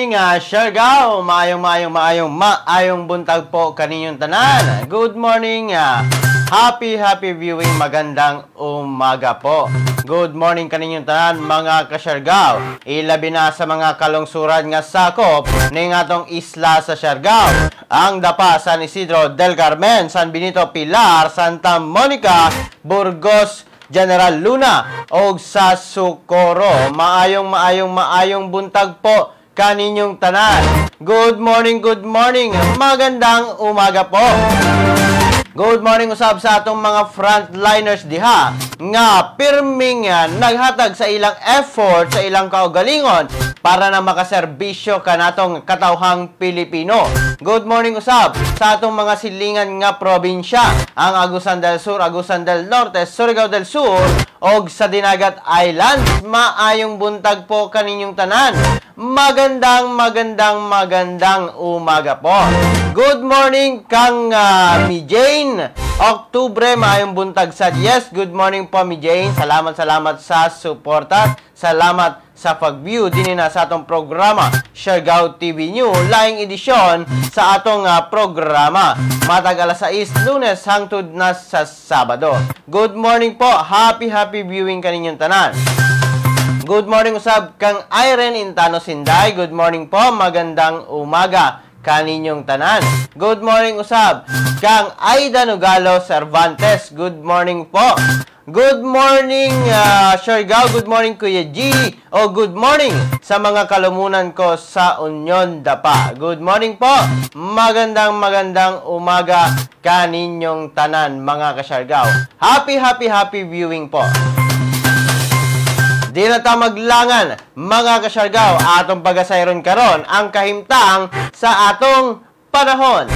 Morning, Siargao. Maayong, maayong, maayong, maayong buntag po kaninyong tanan. Good morning. Happy, happy viewing. Magandang umaga po. Good morning kaninyong tanan, mga kasyargao. Ilabi na sa mga kalungsuran nga sakop ning atong isla sa Siargao. Ang Dapa, San Isidro del Carmen, San Benito, Pilar, Santa Monica, Burgos, General Luna og sa Socorro. Maayong, maayong, maayong buntag po kaninyong tanan. Good morning, good morning. Magandang umaga po. Good morning usab sa atong mga frontliners diha nga pirming naghatag sa ilang effort, sa ilang kaugalingon para na makaserbisyo kanatong katawhang Pilipino. Good morning usab sa atong mga silingan nga probinsya, ang Agusan del Sur, Agusan del Norte, Surigao del Sur og sa Dinagat Islands. Maayong buntag po kaninyong tanan. Magandang, magandang, magandang umaga po. Good morning kang Mi Jane. Oktubre, maayong buntag sa yes. Good morning po, Mi Jane. Salamat, salamat sa suporta. Salamat sa pag-view din na sa atong programa Siargao TV News, laing edisyon sa atong programa. Matag alas 6, Lunes hangtod na sa Sabado. Good morning po. Happy, happy viewing kaninyong tanan. Good morning usab kang Irene Intano Sinday. Good morning po. Magandang umaga kaninyong tanan. Good morning usab kang Aida Nogalo Cervantes. Good morning po. Good morning, Siargao. Good morning, Kuya G. O good morning sa mga kalumunan ko sa Union Dapa. Good morning po. Magandang, magandang umaga kaninyong tanan, mga kasyargao. Happy, happy, happy viewing po. Di na ta maglangan, mga kasyargao, atong pagasayron karon ang kahimtang sa atong panahon.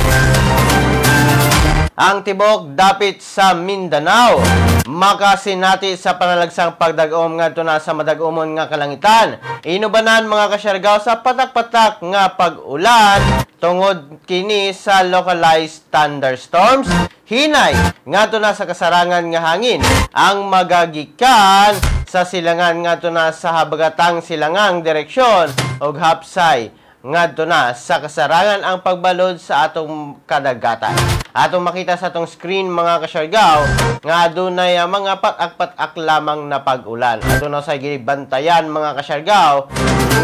Ang tibok dapit sa Mindanao makasinati sa panalagsang pagdag-om ngadto na sa madag-umon nga kalangitan. Inubanan, mga kasyargao, sa patak-patak nga pag-ulan tungod kini sa localized thunderstorms. Hinay ngadto na sa kasarangan nga hangin ang magagikan sa silangan ngadto na sa habagatang silangang direksyon og hapsay ngadto na sa kasarangan ang pagbalod sa atong kadagatan. Atong makita sa atong screen, mga kasyargao, nga adunay mga patak-patak lamang na pag-ulan. Aduna sa gibantayan, mga kasyargao,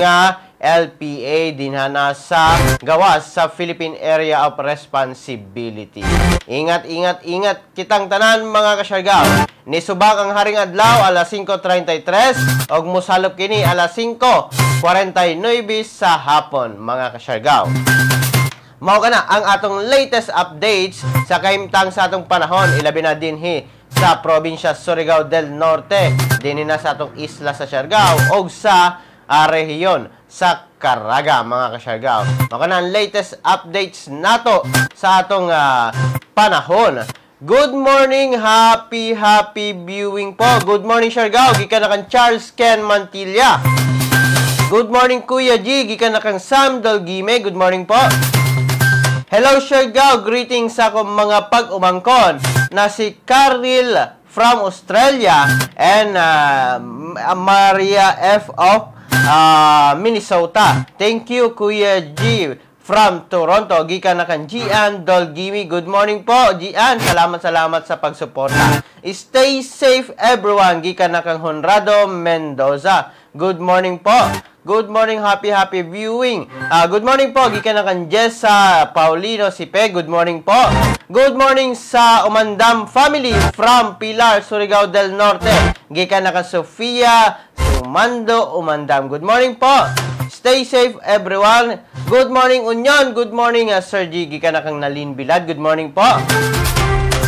nga LPA dinha na sa gawas sa Philippine Area of Responsibility. Ingat, ingat, ingat kitang tanan, mga kasyargao. Nisubak ang haring adlaw alas 5:33 og mosalop kini alas 5:49 sa hapon, mga kasyargao. Mao kana ang atong latest updates sa kahimtang sa atong panahon, ilabi na dinhi sa probinsya Surigao del Norte, dinhi na sa atong isla sa Siargao og sa rehiyon sa Caraga, mga kasyargao. Mao kana ang latest updates nato sa atong panahon. Good morning, happy, happy viewing po. Good morning, Siargao. Gikan na kang Charles Ken Mantilla. Good morning, Kuya G. Gikan na kang Sam Dolgime. Good morning po. Hello, Siargao. Greetings sa akong mga pag-umangkon na si Karil from Australia and Maria F. of Minnesota. Thank you, Kuya G from Toronto. Gikan na kan Gian Dolgimi. Good morning po, Gian. Salamat, salamat sa pagsuporta. Stay safe, everyone. Gikan na kang Honrado Mendoza. Good morning po. Good morning, happy, happy viewing. Good morning po, gikan na kang Jessa Paulino Sipe. Good morning po. Good morning sa Umandam family from Pilar, Surigao del Norte. Gikan na kang Sofia Sumando Umandam. Good morning po. Stay safe, everyone. Good morning, Union. Good morning, Sir G. Gikan na kang Nalin Bilad. Good morning po.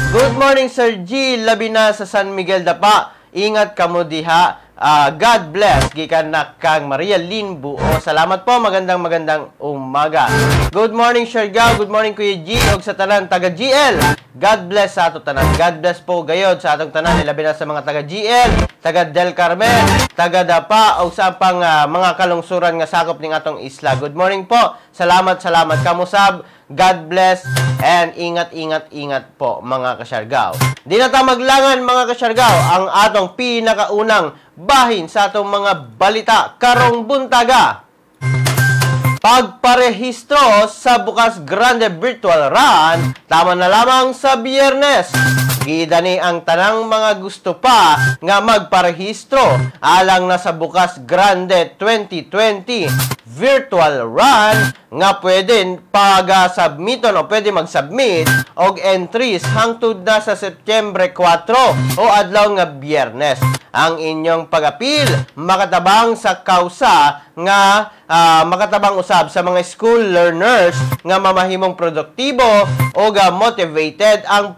Good morning, Sir G. Labina sa San Miguel Dapa. Ingat kamo diha. God bless. Gikan na kang Maria Lynn Buo. Salamat po. Magandang, magandang umaga. Good morning, Siargao. Good morning, Kuya G. Og sa tanan taga GL. God bless sa ato tanan. God bless po gayod sa atong tanan. Ilabi na sa mga taga GL, taga Del Carmen, taga Dapa, o sa pang mga kalungsuran nga sakop ning atong isla. Good morning po. Salamat, salamat. Kamusab. God bless and ingat, ingat, ingat po, mga kasyargao. Di na ta maglangan, mga kasyargao, ang atong pinakaunang bahin sa atong mga balita karong buntaga. Pagparehistro sa Bukas Grande Virtual Run, tama na lamang sa Biyernes. Gidani ang tanang mga gusto pa nga magparehistro alang na sa Bukas Grande 2020 Virtual Run nga pwede pag-submiton o pwede mag-submit og entries hangtod na sa Setyembre 4 o adlaw nga Biyernes. Ang inyong pag-apil makatabang sa kausa nga makatabang usab sa mga school learners nga mamahimong produktibo o motivated ang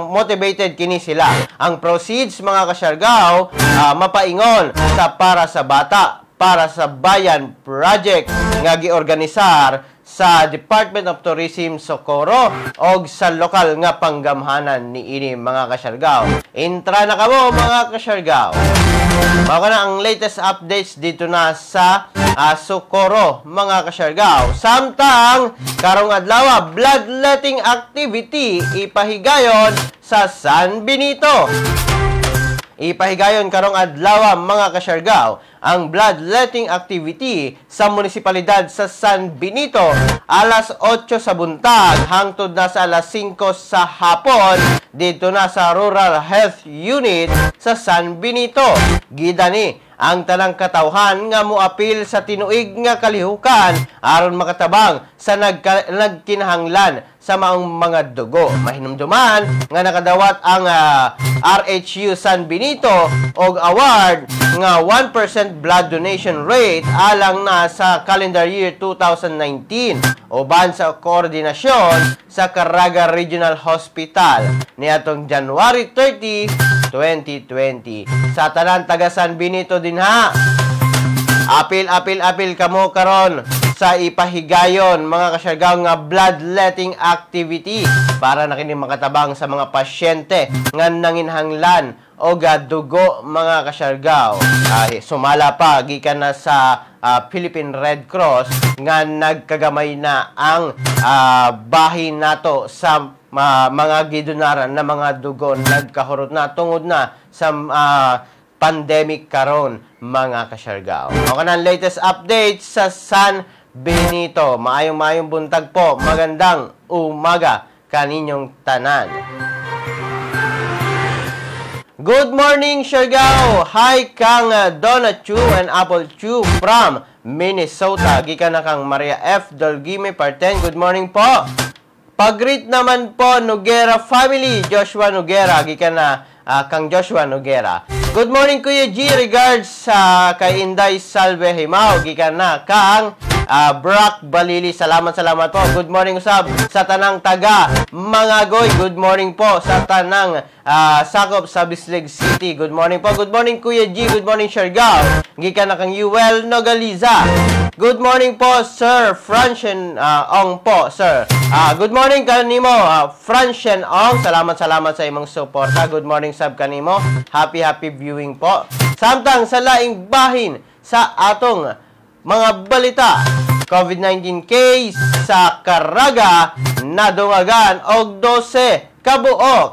motivated kini sila. Ang proceeds, mga kasyargaw, mapaingon sa Para sa Bata, Para sa Bayan project nga giorganisar sa Department of Tourism Socorro og sa lokal nga panggamhanan niini, mga kasyargaw. Intra na kamo, mga kasyargaw. Mao na ang latest updates dito na sa Socorro, mga kasyargaw. Samtang karong adlaw, bloodletting activity ipahigayon sa San Benito. Ipahigayon karong adlaw, mga kasyargaw, ang bloodletting activity sa munisipalidad sa San Benito alas 8 sa buntag hangtod na sa alas 5 sa hapon dito na sa Rural Health Unit sa San Benito. Gidani ang tanang katawhan nga moapil sa tinuig nga kalihukan aron makatabang sa nagkinahanglan sa maong mga dugo. Mahinumduman nga nakadawat ang RHU San Benito og award nga 1% blood donation rate alang na sa calendar year 2019 uban sa koordinasyon sa Caraga Regional Hospital niadtong January 30, 2020. Sa tanan taga San Benito dinha, apil, apil, apil kamo karon sa ipahigayon, mga kasyargaw, nga bloodletting activity para na kini makatabang sa mga pasyente nga nanginhanglan o dugo, mga kasyargaw. Ay, sumala pa gikan na sa Philippine Red Cross nga nagkagamay na ang bahin nato sa mga gidonaran na mga dugo, nagkahurot na tungod na sa pandemic karon, mga kasyargaw. Okay na ang latest updates sa San Benito. Maayong maayong buntag po. Magandang umaga kaninyong tanan. Good morning, Siargao! Hi kang Donna Chu and Apple Chu from Minnesota. Gikan na kang Maria F. Dolgime Parten. Good morning po. Pag-greet naman po, Noguera family, Joshua Noguera. Gikan na kang Joshua Noguera. Good morning, Kuya G. Regards sa kay Inday Salve Himao. Gikan na kang Brock Balili. Salamat, salamat po. Good morning usab sa tanang taga Mangagoy. Good morning po sa tanang sakop sa Bislig City. Good morning po. Good morning, Kuya G. Good morning, Siargao. Gikan na kang Yuel Nogaliza. Good morning po, Sir Francien Ong po, sir. Good morning kanimo, Francien Ong. Salamat, salamat sa imong suporta. Good morning sab kanimo. Happy, happy viewing po. Samtang sa laing bahin sa atong mga balita, COVID-19 case sa Caraga nadungagan og 12 kabuok.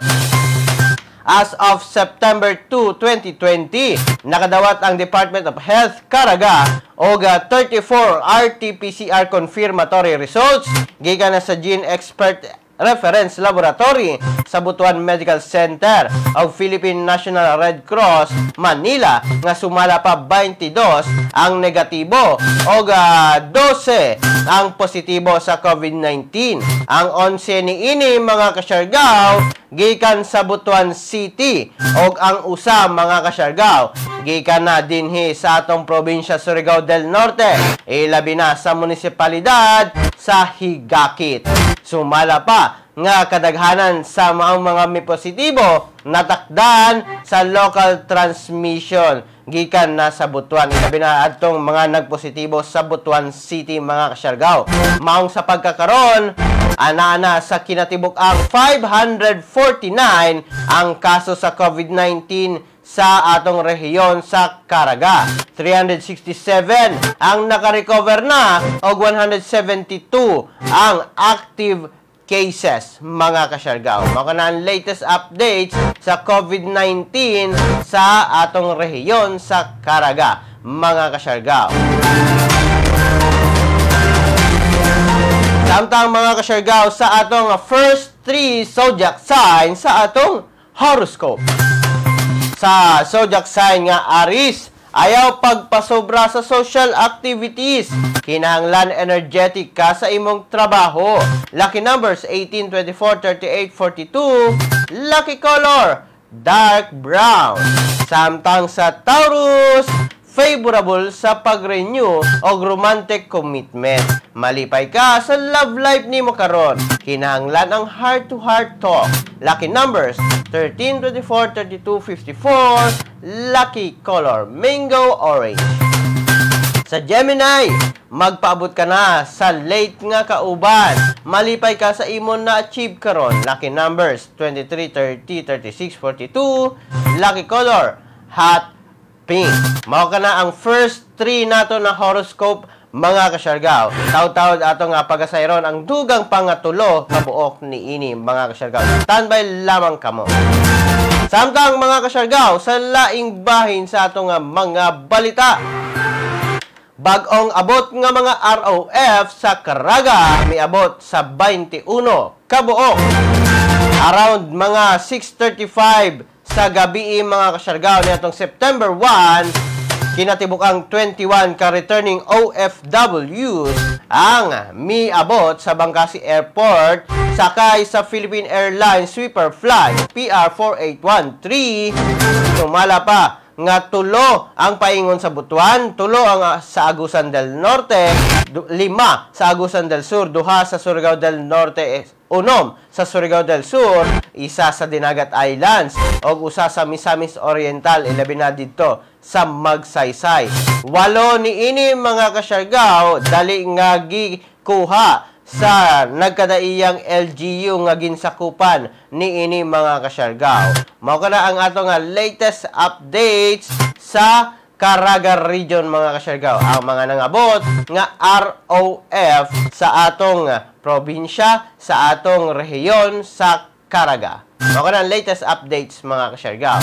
As of September 2, 2020, nakadawat ang Department of Health Caraga og 34 RT-PCR confirmatory results gikan na sa Gene Expert Reference Laboratory sa Butuan Medical Center og Philippine National Red Cross Manila nga sumala pa 22 ang negatibo og 12 ang positibo sa COVID-19. Ang 11 niini, mga kasyargaw, gikan sa Butuan City og ang usa, mga kasyargaw, gikan na dinhi sa atong probinsya Surigao del Norte, ilabi na sa munisipalidad sa Higakit. Sumala pa nga kadaghanan sa maong mga may positibo natakdan sa local transmission gikan na sa Butuan. Ilabi na adtong mga nagpositibo sa Butuan City, mga kasyargaw. Maong sa pagkakaron, ana-ana sa kinatibuk ang 549 ang kaso sa COVID-19 sa atong rehiyon sa Caraga. 367 ang nakarecover na og 172 ang active cases, mga kasyargaw. Mao na ang latest updates sa COVID-19 sa atong rehiyon sa Caraga, mga kasyargaw. Samtang, mga kasyargaw, sa atong first three zodiac signs sa atong horoscope. Sa zodiac sign nga Aries, ayaw pagpasobra sa social activities. Kinahanglan energetic ka sa imong trabaho. Lucky numbers 18, 24, 38, 42. Lucky color, dark brown. Samtang sa Taurus, favorable sa pag-renew og romantic commitment. Malipay ka sa love life nimo karon. Kinahanglan ang heart-to-heart talk. Lucky numbers 13, 24, 32, 54. Lucky color, mango orange. Sa Gemini, magpaabot ka na sa late nga kauban. Malipay ka sa imo na-achieve karon. Lucky numbers 23, 30, 36, 42. Lucky color, hot pink. Mao kana ang first three nato na horoscope, mga kasyargaw. Taw-tawd ato nga pagasayron ang dugang pangatulo kabuok niini, mga kasyargaw. Standby lamang kamo. Samtang, mga kasyargaw, sa laing bahin sa ato nga mga balita. Bag-ong abot nga mga ROF sa Caraga, miabot sa 21 kabuok. Around mga 6:35 sa gabi, mga kasyargaw, niadtong September 1, kinatibuk-ang 21 ka returning OFWs ang miabot sa Bangkasi Airport sakay sa Philippine Airlines Sweeper Flight PR4813. Sumala pa nga tulo ang paingon sa Butuan, tulo ang sa Agusan del Norte, lima sa Agusan del Sur, duha sa Surigao del Norte, unom sa Surigao del Sur, isa sa Dinagat Islands, ug usa sa Misamis Oriental, ilabi na didto sa Magsaysay. Walo niini, mga kasyargaw, dali nga gikuha sa nagkadaiyang LGU nga ginsakupan niini, mga kasyargaw. Mao kana ang ato nga latest updates sa Caraga Region, mga kasyargaw. Ang mga nangabot nga ROF sa atong probinsya, sa atong rehiyon sa Caraga. Mao kana ang latest updates, mga kasyargaw.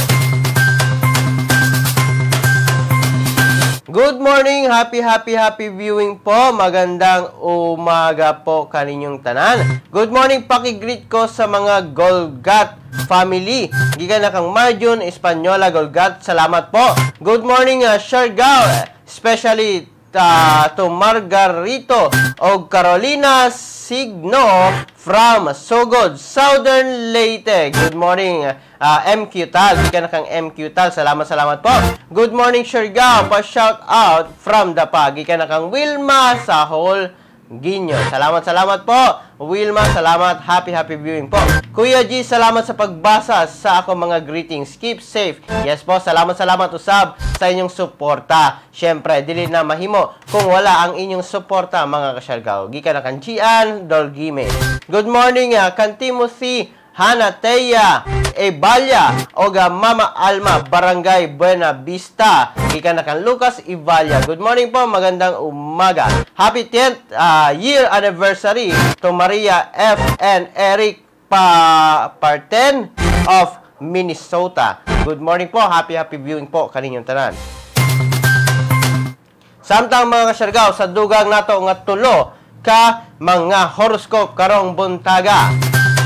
Good morning! Happy, happy, happy viewing po. Magandang umaga po kaninyong tanan. Good morning, paki-greet ko sa mga Golgat family. Gikan na kang Marjun Espanyola Golgat. Salamat po. Good morning, Siargao. Especially to Margarito o Carolina Signo from Sogod, Southern Leyte. Good morning, MQ Tal. Gikan na kang MQ Tal. Salamat, salamat po. Good morning, Siargao. Pa-shout out from the Pag. Gikan na kang Wilma Sahol Ginyo. Salamat, salamat po. Wilma, salamat. Happy, happy viewing po. Kuya G, salamat sa pagbasa sa ako mga greetings. Keep safe. Yes po, salamat, salamat usab sa inyong suporta. Siyempre, dili na mahimo kung wala ang inyong suporta, mga kasyargaw. Gikan na kang Gian Dolgime. Good morning, kan Timothy Hana Teya Ebalya o Mama Alma, Barangay Buena Vista. Gikan na kang Lucas Ibalya. Good morning po, magandang umaga. Happy 10th year anniversary to Maria F. and Eric Parten of Minnesota. Good morning po, happy happy viewing po kaninyong tanan. Samtang, mga kasyargaw, sa dugang nato nga tulo ka mga horoscope karong buntaga.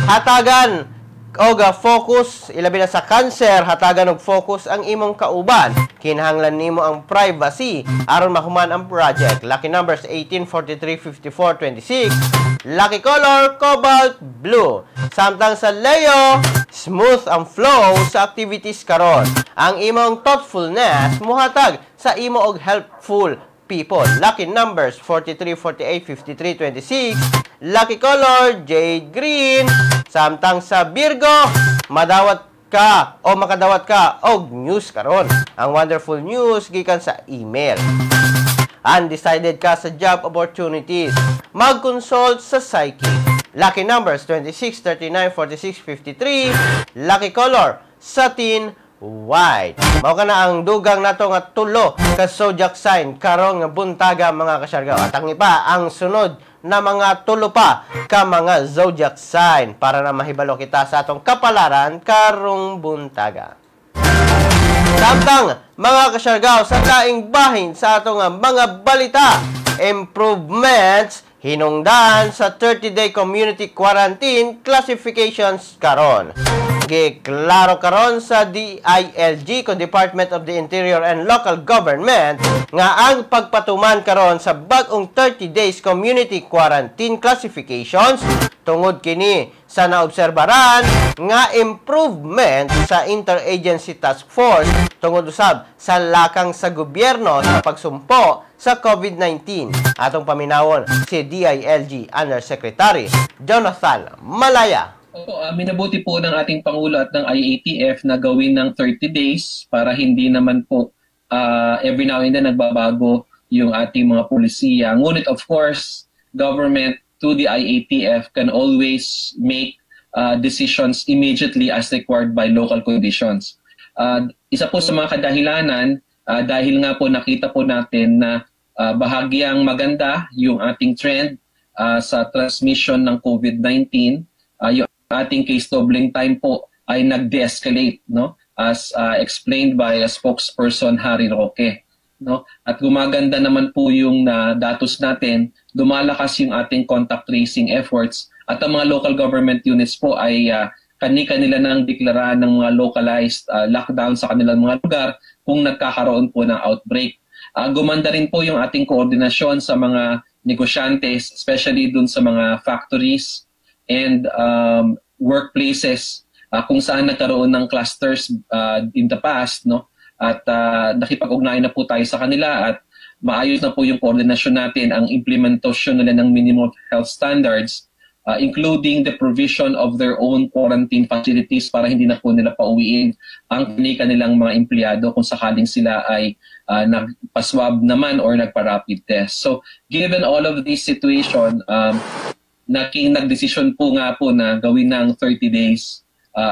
Hatagan og focus, ilabi na sa Cancer, hatagan og focus ang imong kauban. Kinahanglan nimo ang privacy aron mahuman ang project. Lucky numbers 18, 43, 54, 26. Lucky color, cobalt blue. Samtang sa Leo, smooth ang flow sa activities karon. Ang imong thoughtfulness muhatag sa imo og helpful people. Lucky numbers 43, 48, 53, 26. Lucky color, jade green. Samtang sa Virgo, madawat ka o makadawat ka og news karon. Ang wonderful news gikan sa email. Undecided ka sa job opportunities. Mag-consult sa psychic. Lucky numbers 26, 39, 46, 53. Lucky color, satin white. Mao kana ang dugang nato nga tulo ka zodiac sign karong buntaga, mga kasyargaw. At ang iba, ang sunod na mga tulo pa ka mga zodiac sign para na mahibalo kita sa atong kapalaran karong buntaga. Samtang, mga kasyargaw, sa laing bahin sa atong mga balita, improvements Hinungdan sa 30-day community quarantine classifications karon. Giklaro karon sa DILG kon Department of the Interior and Local Government nga ang pagpatuman karon sa bag-ong 30 days community quarantine classifications tungod kini sa naobserbaran nga improvement sa Interagency Task Force tungod usab sa lakang sa gobyerno sa pagsumpo sa COVID-19. Atong paminawon si DILG Undersecretary Jonathan Malaya. Opo, minabuti po ng ating Pangulo at ng IATF na gawin ng 30 days para hindi naman po every now and then nagbabago yung ating mga polisiya. Ngunit of course, government to the IATF can always make decisions immediately as required by local conditions. Isa po sa mga kadahilanan, dahil nga po nakita po natin na bahagyang maganda yung ating trend sa transmission ng COVID-19, yung ating case doubling time po ay nag-de-escalate, no, as explained by a spokesperson Harry Roque, no, at gumaganda naman po yung datos natin, lumalakas yung ating contact tracing efforts at ang mga local government units po ay kani-kanila nang deklara ng mga localized lockdown sa kanilang mga lugar kung nagkakaroon po ng outbreak. Gumanda rin po yung ating koordinasyon sa mga negosyante, especially dun sa mga factories and workplaces kung saan nagkaroon ng clusters in the past, no, at nakipag-ugnayan na po tayo sa kanila at maayos na po yung koordinasyon natin, ang implementation nila ng minimum health standards, including the provision of their own quarantine facilities para hindi na po nila pauwiin ang kanilang mga empleyado kung sakaling sila ay nagpa-swab naman or nagpa-rapid test. So, given all of this situation, naging nagdesisyon po nga po na gawin ng 30 days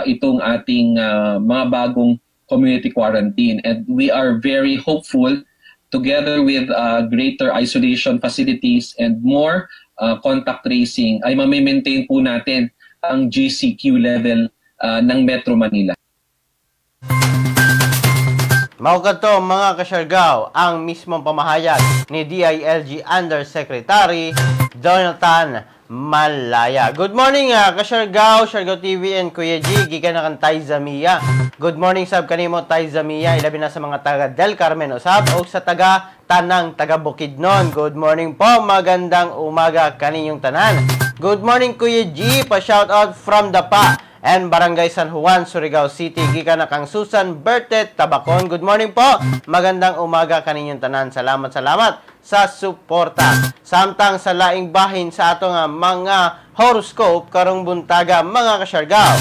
itong ating mga bagong community quarantine. And we are very hopeful, together with greater isolation facilities and more contact tracing, ay mamimaintain po natin ang GCQ level ng Metro Manila. Mao kadto, mga kasyargaw, ang mismong pamahayag ni DILG Undersecretary Jonathan Malaya. Good morning, kasyargaw, Siargao TV and Kuya G, gikan na kang Tay Zamia. Good morning sab kanimo, Tay Zamia, ilabi na sa mga taga Del Carmen usab o sa taga tanang taga Bukidnon. Good morning po, magandang umaga kaninyong tanan. Good morning, Kuya G, pa shout out from Dapa and Barangay San Juan, Surigao City. Gikan na kang Susan Bertet Tabacon. Good morning po. Magandang umaga kaninyong tanan. Salamat, salamat sa suporta. Samtang sa laing bahin sa ato nga mga horoscope karong buntaga, mga kasyargaw.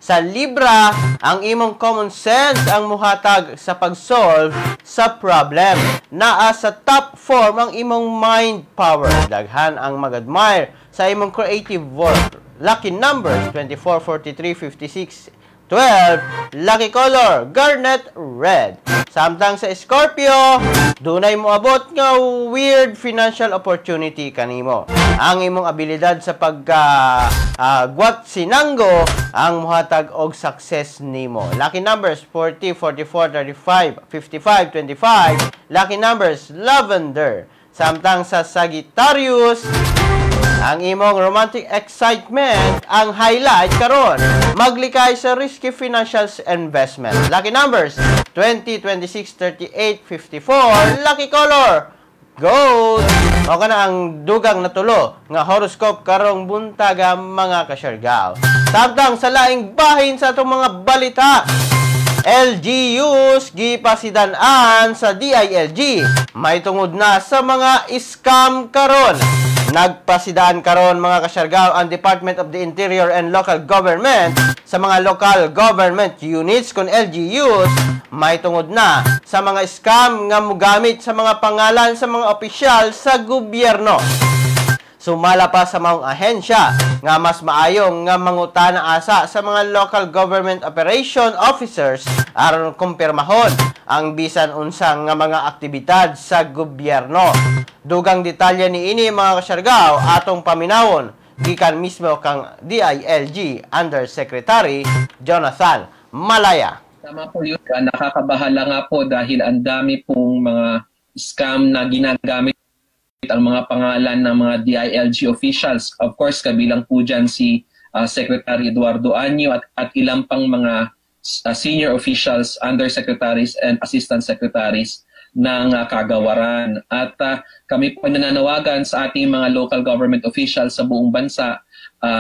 Sa Libra, ang imong common sense ang muhatag sa pag-solve sa problem. Naa sa top form ang imong mind power. Daghan ang mag-admire sa imong creative work. Lucky numbers 24, 43, 56, 12. Lucky color, garnet red. Samtang sa Scorpio, dunay moabot nga weird financial opportunity kanimo. Ang imong abilidad sa pagka gwat sinanggo ang muhatag og success nimo. Lucky numbers 40, 44, 35, 55, 25. Lucky numbers lavender. Samtang sa Sagittarius, ang imong romantic excitement ang highlight karon. Maglikay sa risky financial investment. Lucky numbers 20, 26, 38, 54. Lucky color gold. O kana ang dugang natulo nga horoscope karong buntaga, mga kasyargaw. Samtang sa laing bahin sa atong mga balita, LGUs gipasidan-an sa DILG may tungod na sa mga scam karon. Nagpasidaan karon, mga kasyargaw, ang Department of the Interior and Local Government sa mga local government units kon LGUs may tungod na sa mga scam nga mugamit sa mga pangalan sa mga opisyal sa gobyerno. Sumala pa sa maong ahensya nga mas maayong nga mangutana asa sa mga local government operation officers aron kumpirmahon ang bisan unsa nga mga aktibidad sa gobyerno. Dugang detalye ni ini, mga kasyargaw, atong paminawon gikan mismo kang DILG Undersecretary Jonathan Malaya. Tama po yun. Nakakabahala nga po dahil ang dami pong mga scam na ginagamit Ang mga pangalan ng mga DILG officials. Of course, kabilang po dyan si Secretary Eduardo Año at ilang pang mga senior officials, undersecretaries and assistant secretaries ng kagawaran. At kami po ay nananawagan sa ating mga local government officials sa buong bansa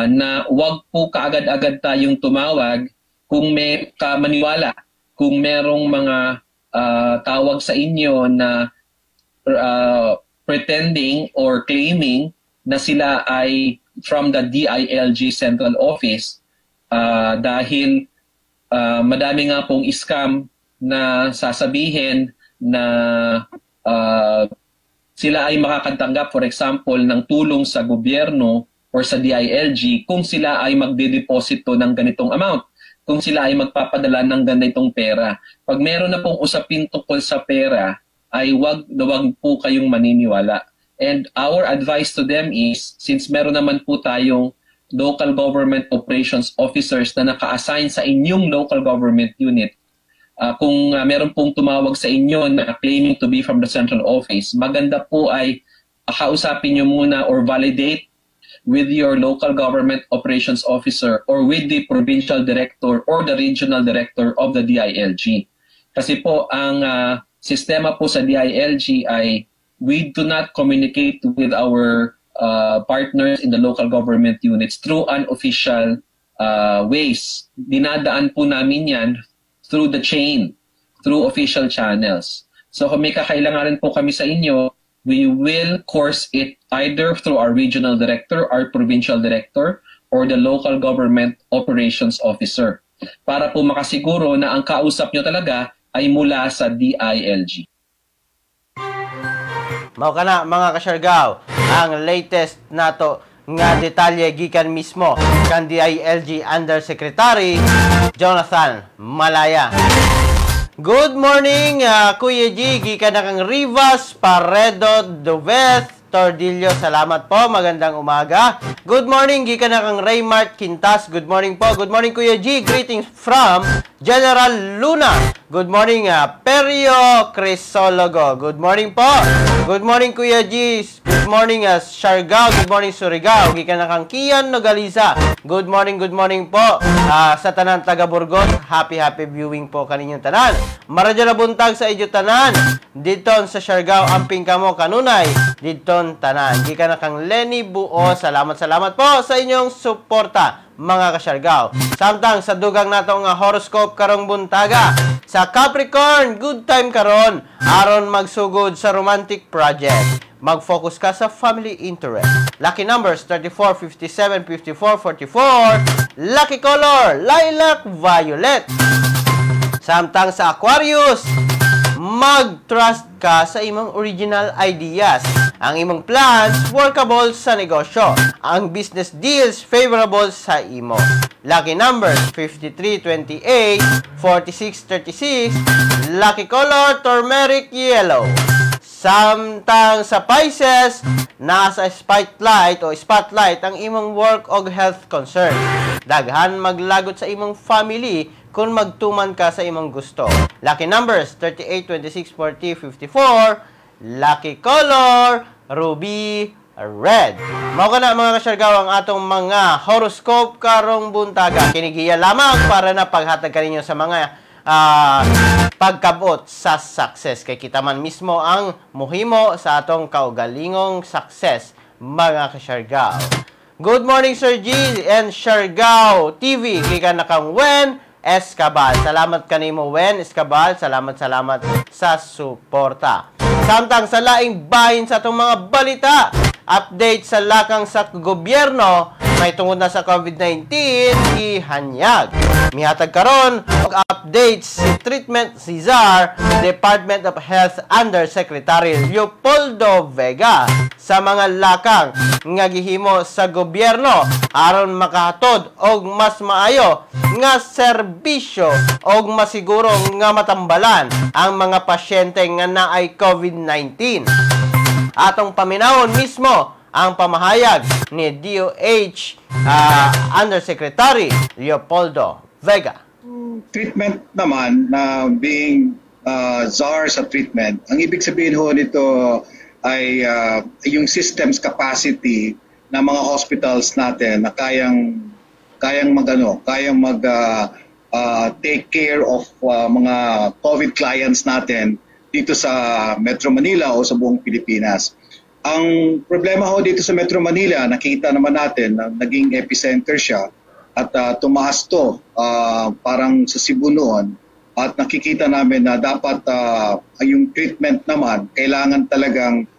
na wag po kaagad-agad tayong tumawag kung may kamaniwala, kung merong mga tawag sa inyo na pretending or claiming na sila ay from the DILG Central Office dahil madami nga pong scam na sasabihin na sila ay makakatanggap, for example, ng tulong sa gobyerno or sa DILG kung sila ay magdedeposito ng ganitong amount, kung sila ay magpapadala ng ganitong pera. Pag meron na pong usapin tungkol sa pera, ay wag po kayong maniniwala. And our advice to them is, since meron naman po tayong local government operations officers na naka-assign sa inyong local government unit, kung meron pong tumawag sa inyo na claiming to be from the central office, maganda po ay kausapin nyo muna or validate with your local government operations officer or with the provincial director or the regional director of the DILG. Kasi po ang sistema po sa DILG ay we do not communicate with our partners in the local government units through unofficial ways. Dinadaan po namin yan through the chain, through official channels. So kung may kakailanganin po kami sa inyo, we will course it either through our regional director, our provincial director, or the local government operations officer para po makasiguro na ang kausap nyo talaga ay mula sa DILG. Mao kana, mga kasyargaw, ang latest nato nga detalye gikan mismo kan DILG Undersecretary Jonathan Malaya. Good morning, Kuya G, gikan na kang Rivas Paredo Doveth Tordillo. Salamat po, magandang umaga. Good morning, gikan na kang Raymart Quintas. Good morning po. Good morning, Kuya G. Greetings from General Luna. Good morning, Perio Crisologo. Good morning po. Good morning, Kuya G. Good morning, Siargao. Good morning, Surigao. Gikan na kang Kian Nogaliza. Good morning po. Sa tanan taga Burgos, happy, happy viewing po kaninyong tanan. Maradyo na buntag sa inyo tanan. Dito sa Siargao, amping kamo kanunay. Dito tanan. Gikan na kang Lenny Buo. Salamat, salamat po sa inyong suporta, mga kasyargaw. Samtang sa dugang nato nga horoscope karong buntaga. Sa Capricorn, good time karon aron magsugod sa romantic project. Mag-focus ka sa family interest. Lucky numbers 34, 57, 54, 44. Lucky color, lilac, violet. Samtang sa Aquarius, mag-trust ka sa imong original ideas. Ang imong plans, workable sa negosyo. Ang business deals, favorable sa imo. Lucky numbers, 53, 28, 46, 36. Lucky color, turmeric yellow. Samtang sa Pisces, nasa spotlight o spotlight ang imong work o health concern. Daghan maglagot sa imong family kung magtuman ka sa imong gusto. Lucky numbers 38, 26, 40, 54. Lucky color, ruby red. Mao kana, mga kasyargaw, ang atong mga horoscope karong buntaga. Kinigiya lamang para na paghatag kaninyo sa mga pagkabot sa success. Kay kita man mismo ang muhimo sa atong kaugalingong success, mga kasyargaw. Good morning, Sir G and Siargao TV. Gikan na kang Wen Escabal. Salamat kanimo, Wen Escabal. Salamat, salamat sa suporta. Samtang sa laing bahin sa atong mga balita, update sa lakang sa gobyerno may tungod na sa COVID-19 gihanyag. Mihatag karon og updates si Treatment Czar, Department of Health Undersecretary Leopoldo Vega sa mga lakang nga gihimo sa gobyerno aron makahatod og mas maayo nga serbisyo og masiguro nga matambalan ang mga pasyente nga naay COVID-19. Atong paminawon mismo ang pamahayag ni DOH Undersecretary Leopoldo Vega. Treatment naman na being czar sa treatment, ang ibig sabihin ho nito, ay yung systems capacity ng mga hospitals natin na kayang kayang magano, kayang mag take care of mga COVID clients natin dito sa Metro Manila o sa buong Pilipinas. Ang problema ho dito sa Metro Manila, nakita naman natin na naging epicenter siya at tumaas to parang sa Cebu noon at nakikita namin na dapat yung treatment naman kailangan talagang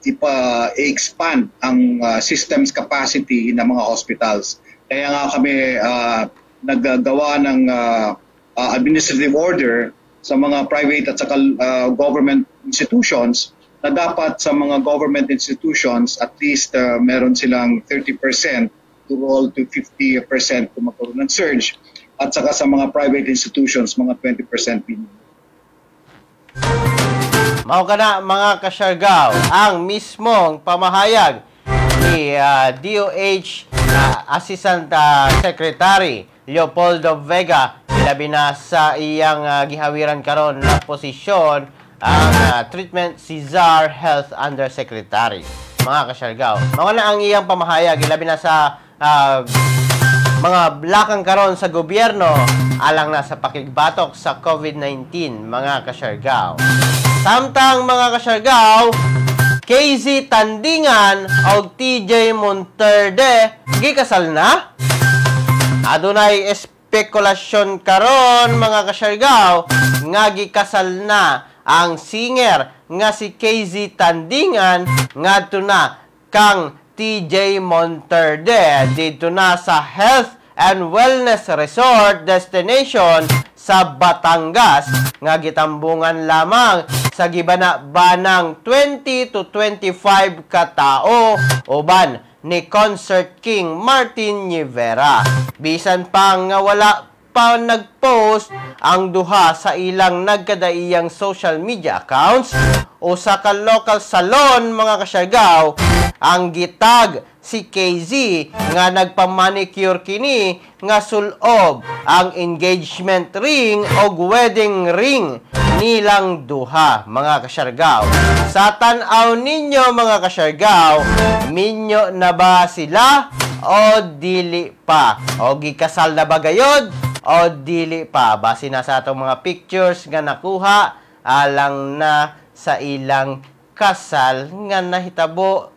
ipa-expand ang systems capacity ng mga hospitals. Kaya nga kami naggagawa ng administrative order sa mga private at saka government institutions na dapat sa mga government institutions at least meron silang 30% to roll to 50% kung magkaroon ng surge at saka sa mga private institutions mga 20% minimum. Mao kana, mga kasyargaw, ang mismong pamahayag ni DOH Assistant Secretary Leopoldo Vega, labi na sa iyang gihawiran karon na posisyon, ang Treatment Czar Health Undersecretary. Mga kasyargaw, mao na ang iyang pamahayag labi na sa mga lakang karon sa gobyerno alang na sa pakigbatok sa COVID-19, mga kasyargaw. Samtang, mga kasyargaw, KZ Tandingan og TJ Monterde gikasal na? Adunay espekulasyon karon, mga kasyargaw, nga gikasal na ang singer nga si KZ Tandingan ngadto na kang TJ Monterde dito na sa Health and Wellness Resort destination sa Batangas nga gitambungan lamang sa gibana-banang 20 to 25 katao uban ni Concert King Martin Nievera. Bisan pa nga wala pa nag-post ang duha sa ilang nagkadaiyang social media accounts, usa ka local salon, mga kasyargaw, ang gitag si KZ nga nagpa-manicure kini nga sulob ang engagement ring og wedding ring nilang duha, mga kasyargaw. Sa tan-aw ninyo, mga kasyargaw, minyo na ba sila o dili pa? O gikasal na ba gayod o dili pa? Base na sa atong mga pictures nga nakuha alang na sa ilang kasal nga nahitabo,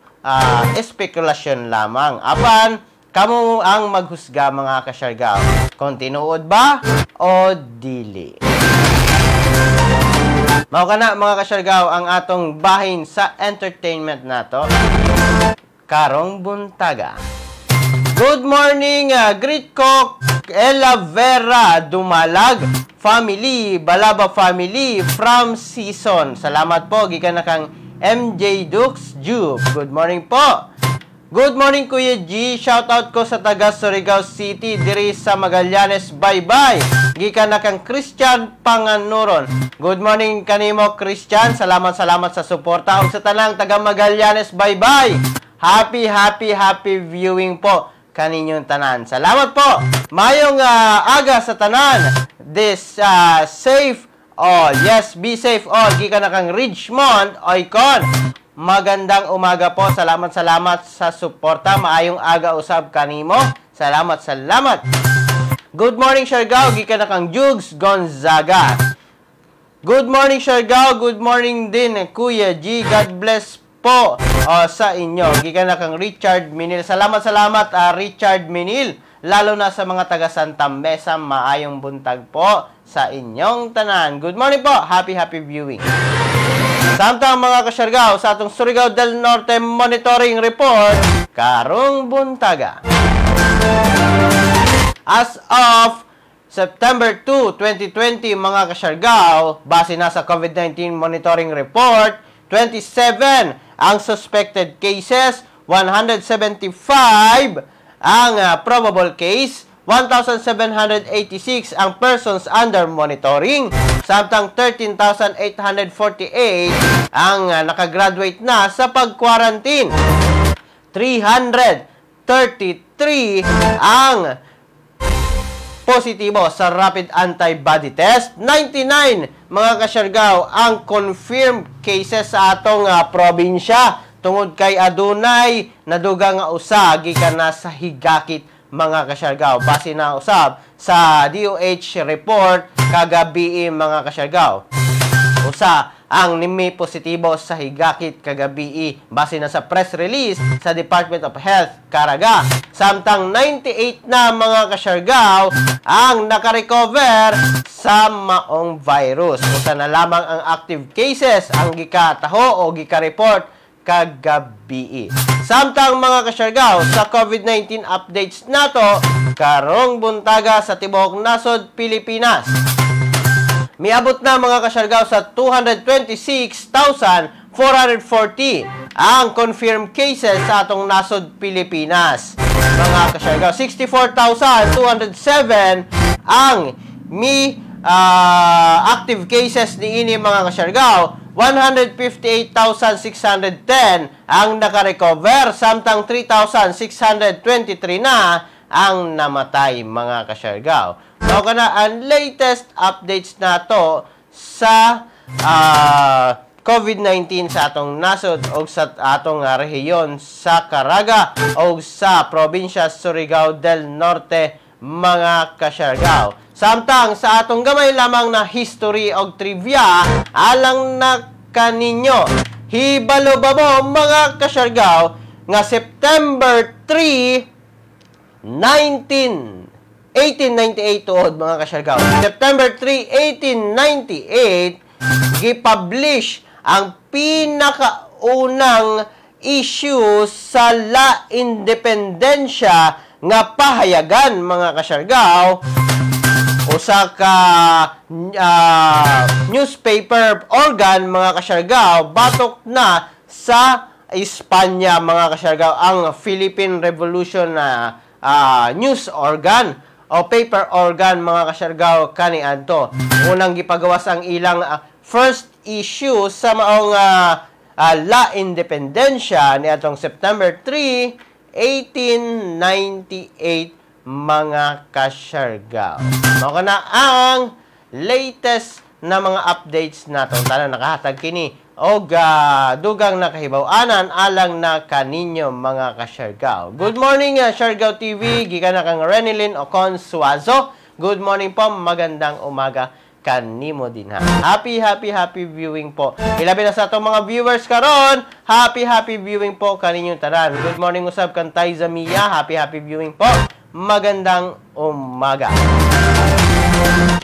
espekulasyon lamang. Apan, kamo ang maghusga, mga kasyargaw, kung tinuod ba o dili. Mao kana, mga kasyargaw, ang atong bahin sa entertainment nato karong buntaga. Good morning, greet ko Ella Vera Dumalag family, Balaba family from Season. Salamat po gikan na kang MJ Dux Juve. Good morning po. Good morning, Kuya G. Shoutout ko sa taga Surigao City diri sa Magallanes. Bye-bye. Gikan na kang Christian Panganuron. Good morning kanimo, Christian. Salamat, salamat sa suporta ug sa tanang taga Magallanes. Bye-bye. Happy, happy, happy viewing po kaninyong tanan. Salamat po. Mayong aga sa tanan. This safe all. Yes, be safe all. Gikan na kang Richmond Oicon. Magandang umaga po. Salamat, salamat sa suporta. Maayong aga usab kanimo. Salamat, salamat. Good morning, Siargao. Gikan na kang Jugs Gonzaga. Good morning, Siargao. Good morning din, Kuya G. God bless po sa inyo. Gikan na kang Richard Minil. Salamat, salamat, Richard Minil. Lalo na sa mga taga Santa Mesa, maayong buntag po sa inyong tanan. Good morning po. Happy, happy viewing. Samtang, mga kasyargaw, sa atong Surigao del Norte Monitoring Report karong buntaga. As of September 2, 2020, mga kasyargaw, base na sa COVID-19 Monitoring Report, 27 ang suspected cases, 175 ang probable case, 1,786 ang persons under monitoring, samtang 13,848 ang nakagraduate na sa pag-quarantine. 333 ang positibo sa rapid antibody test, 99 mga kasyargaw, ang confirmed cases sa atong probinsya tungod kay adunay nadugang nga usa gikan na sa Higakit, mga kasyargaw, base na usab sa DOH report kagabi, mga kasyargaw. Usa ang nimi positibo sa Higakit kagabi base na sa press release sa Department of Health Caraga. Samtang 98 na, mga kasyargaw, ang nakarecover sa maong virus. Usa na lamang ang active cases ang gikataho o gika-report kagabi. Samtang, mga kasyargaw, sa COVID-19 updates nato karong buntaga sa tibuok nasod Pilipinas, miabot na, mga kasyargaw, sa 226,440 ang confirmed cases sa atong nasod Pilipinas. Mga kasyargaw, 64,207 ang mi active cases niini, mga kasyargaw. 158,610 ang nakarecover samtang 3,623 na ang namatay, mga kasyargaw. Mao kana ang latest updates nato sa COVID-19 sa atong nasod o sa atong rehiyon sa Caraga o sa probinsya Surigao del Norte, mga kasyargaw. Samtang sa atong gamay lamang na history og trivia alang na kaninyo. Hibalo ba mo, mga kasyargaw, nga September 3, 1898 tuod, mga kasyargaw? September 3, 1898, gipublish ang pinakaunang issue sa La Independencia nga pahayagan, mga kasyargaw, usa ka newspaper organ, mga kasyargaw, batok na sa Espanya, mga kasyargaw, ang Philippine Revolution na news organ o paper organ, mga kasyargaw, kaniadto. Unang gipagawas ang ilang first issue sa maong La Independencia niadtong September 3, 1898, mga kasyargaw. Mao kana ang latest na mga updates natong tanan. Nakahatag kini og dugang nakahibaw-anan alang na kaninyo, mga kasyargaw. Good morning, Siargao TV, gikan na kang Renilyn Ocon Suazo. Good morning po, magandang umaga kanimo din ha. Happy, happy, happy viewing po. Ilabi na sa atong mga viewers karon. Happy, happy viewing po kaninyong tanan. Good morning usab kang Taiza Mia. Happy, happy viewing po. Magandang umaga.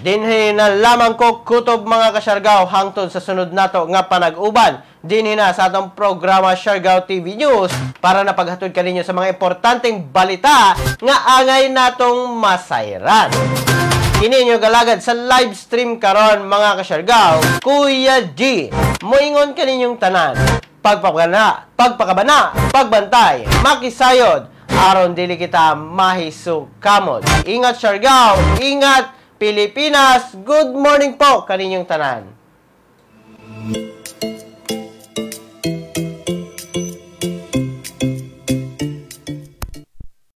Dinhi na lamang ko kutob, mga kasyargaw, hangtod sa sunod nato nga panag-uban dinhi na sa atong programa Siargao TV News para napaghatod kaninyo sa mga importanteng balita nga angay natong masayran. Kini inyo galagad sa live stream karon, mga kasyargaw, Kuya G. Moingon kaninyong tanan. Pagpakabana, pagpakabana, pagbantay, makisayod, aron dili kita mahisukamot. Ingat, Siargao, ingat, Pilipinas. Good morning po kaninyong tanan.